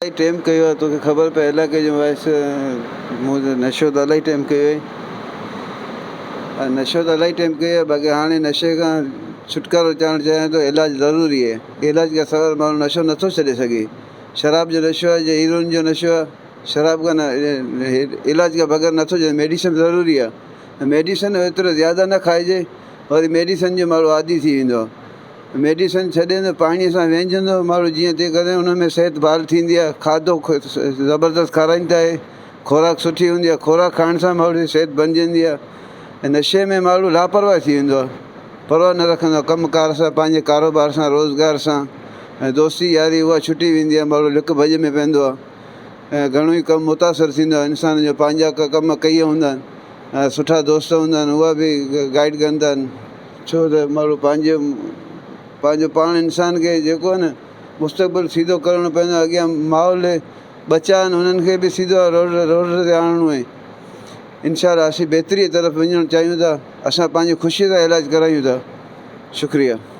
الاهي ٽيم ڪيو آهي توکي خبر پئي علائقي جو وائس مون ته نشو ته الاهي ٽيم ڪيو آهي ۽ نشو ته الاهي ٽيم ڪيو آهي باقي هاڻي نشي کان ڇوٽڪارو چاهڻ چاهيان ٿو علاج ضروري آهي علاج کان سواء ماڻهو نشو نٿو ڇڏي سگهي شراب جو نشو آهي جي هيروئن جو نشو آهي شراب کان علاج کان بغير نٿو ڇڏي ميڊيسن ضروري آهي ميڊيسن ايترو زياده نه کائجي وري ميڊيسن جو ماڻهو عادي ٿي ويندو آهي ميڊيسن ڇڏي ته پاڻي سان وهنجندو ماڻهو جيئن تيئن ڪري ان ۾ صحت بحال ٿيندي آهي کاڌو زبردست کارائين ٿا اهي خوراڪ سٺي هوندي آهي خوراڪ کائڻ سان ماڻهو جي صحت بنجندي آهي ۽ نشي ۾ ماڻهو لاپرواهه ٿي ويندو آهي پرواهه نه رکندو آهي ڪم ڪار سان پنهنجي ڪاروبار سان روزگار سان ۽ دوستي ياري اها ڇٽي ويندي آهي ماڻهو لڪ ڀڄ ۾ پوندو آهي ۽ گهڻو ئي ڪم متاثر ٿيندو آهي انسان جو پنهنجا ڪم ڪئي هوندا آهن ۽ سٺا دوست هوندا آهن اها به گائيڊ ڪندا آهن ڇو ته ماڻهو پنهنجو پنهنجو پاڻ انسان کي جيڪو آهي نه مستقبل سيڌو ڪرڻو پوندو آهي اڳيان ماحول ٻچا آهن انهن کي به سيڌو روڊ روڊ تي آڻڻو آهي انشاء الله اسين بهتري طرف وڃڻ چاهيون ٿا اسان پنهنجي خوشي سان علاج ڪرايون ٿا شڪريه.